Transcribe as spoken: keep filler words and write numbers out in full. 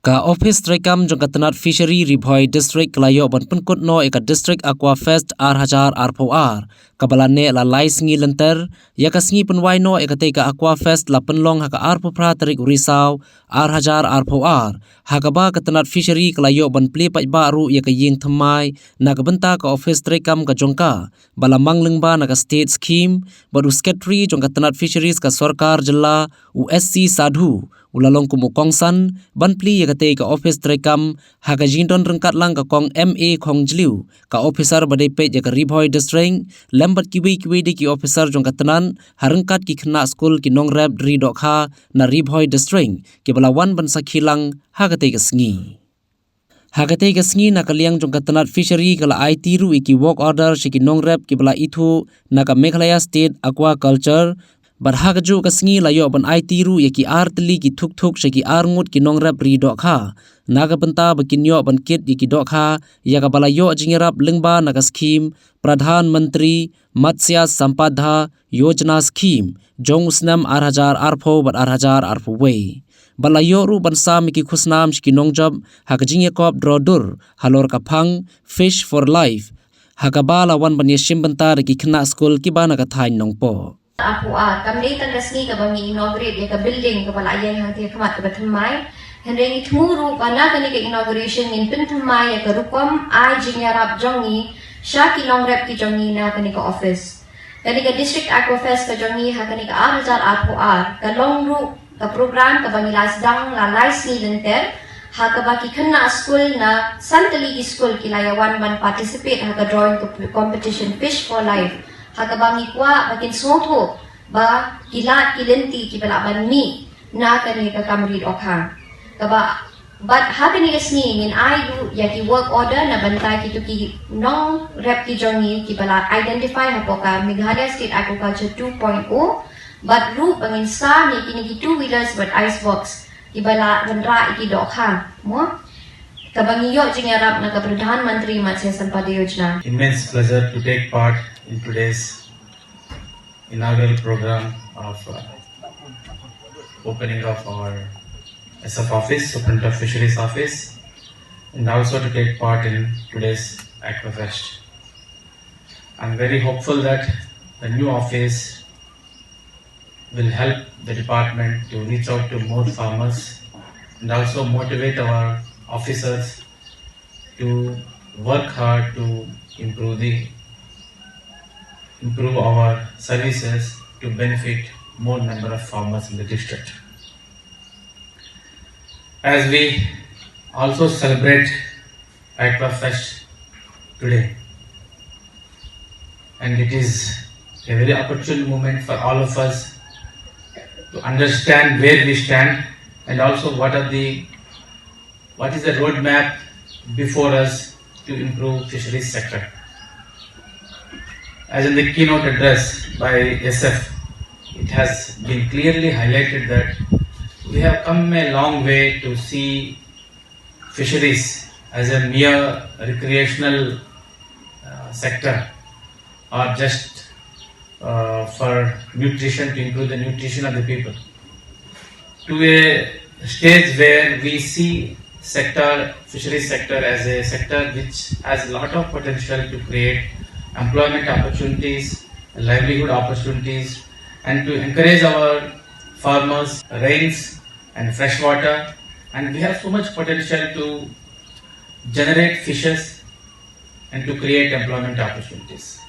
Ka Office Treikam jong ka Tnat Fishery Ri Bhoi District ka la ïoh ban pynkut noh ïa ka District Aqua Fest ar hajar arphew ar, kaba la neh la lai sngi lynter, ïa ka sngi pynwai noh ïa katei ka Aqua Fest la pynlong ha ka arphew phra tarik u Risaw ar hajar arphew ar, ha kaba ka Tnat Fishery ka la ïoh ban plie paidbah ruh ïa ka ïing thymmai na ka bynta ka Office Treikam ka jong ka, ba la mang lyngba na ka State Scheme, bad u Secretary jong ka Tnat Fisheries ka Sorkar Jylla, u S C Sadhu, u la long kum u kongsan ban plie ïa katei ka Office Treikam, ha ka jingdon ryngkat lang ka Kong M A Khongjliew, ka Officer ba dei peit ïa ka Ri Bhoi District, lem bad kiwei kiwei de ki Officer jong ka Tnat, ha ryngkat ki khynnah skul ki nongrep ri dohkha na Ri Bhoi District, kiba la wan ban sakhi lang ha katei ka sngi. Ha katei ka sngi na ka liang jong ka Tnat Fishery ka la aiti ruh ïa ki work order sha ki nongrep kiba la ithuh na ka Meghalaya State Aquaculture, bad ha kajuh ka sngi la ïoh ban aiti ruh ïa ki ar tylli ki thuk thuk sha ki ar ngut ki nongrep ri dohkha, na ka bynta ba kin ïoh ban kit ïa ki dohkha, ïa kaba la ïoh jingïarap lyngba na ka scheme Pradhan Mantri Matsya Sampada Yojana Scheme, jong u snem ar hajar arphew bad ar hajar arphew wei. Bad la ïoh ruh ban sam ïa ki khusnam sha ki nongjop, ha ka jingïakop draw dur halor ka phang Fish for Life, ha kaba la wan ban ïashim bynta da ki khynnah skul kiba na ka thaiñ Nongpoh. Arphew ar, kam dei tang ka sngi kaba ngi inaugurate ïa ka building kaba la ïeng hangtei ha khmat kaba thymmai. Hynrei ngi thmu ruh ba na kane ka inauguration ngin pynthymmai ïa ka rukom ai jingïarap jong ngi sha ki nongrep ki jong ngi na kane ka office. Kane ka District Aquafest ka jong ngi ha kane ka ar hajar arphew ar, ka long ruh ka program kaba ngi la sdang la lai sngi lynter, ha kaba ki khynnah skul na san tylli ki skul ki la ïa wan ban participate ha ka drawing comp-, competition Fish for Life, ha kaba ngi kwah ba kin sngewthuh ba ki lad ki lynti kiba lah ban mih na kane ka kam ri dohkha. Kaba bad ha kane ka sngi ngin ai ruh ïa ki work order na bynta kito ki nongrep ki jong ngi kiba la identify hapoh ka Meghalaya State Aquaculture two point oh, bad ruh ba ngin sam ïa kine ki two wheelers bad ice box kiba la wanrah ïa ki dohkha, mo, kaba ngi ïoh jingïarap na ka Pradhan Mantri Matsya Sampada Yojana. Immense pleasure to take part in today's inaugural program of, uh, opening of our S F office, Superintendent of Fisheries office, and also to take part in today's Aquafest. I'm very hopeful that the new office will help the department to reach out to more farmers and also motivate our officers to work hard to improve the, improve our services to benefit more number of farmers in the district. As we also celebrate Aquafest today, and it is a very opportune moment for all of us to understand where we stand and also what are the, what is the roadmap before us to improve fisheries sector. As in the keynote address by S F, it has been clearly highlighted that we have come a long way to see fisheries as a mere recreational, uh, sector or just, uh, for nutrition, to improve the nutrition of the people, to a stage where we see sector, fisheries sector as a sector which has a lot of potential to create employment opportunities, livelihood opportunities, and to encourage our farmers, rains and fresh water. And we have so much potential to generate fishes and to create employment opportunities.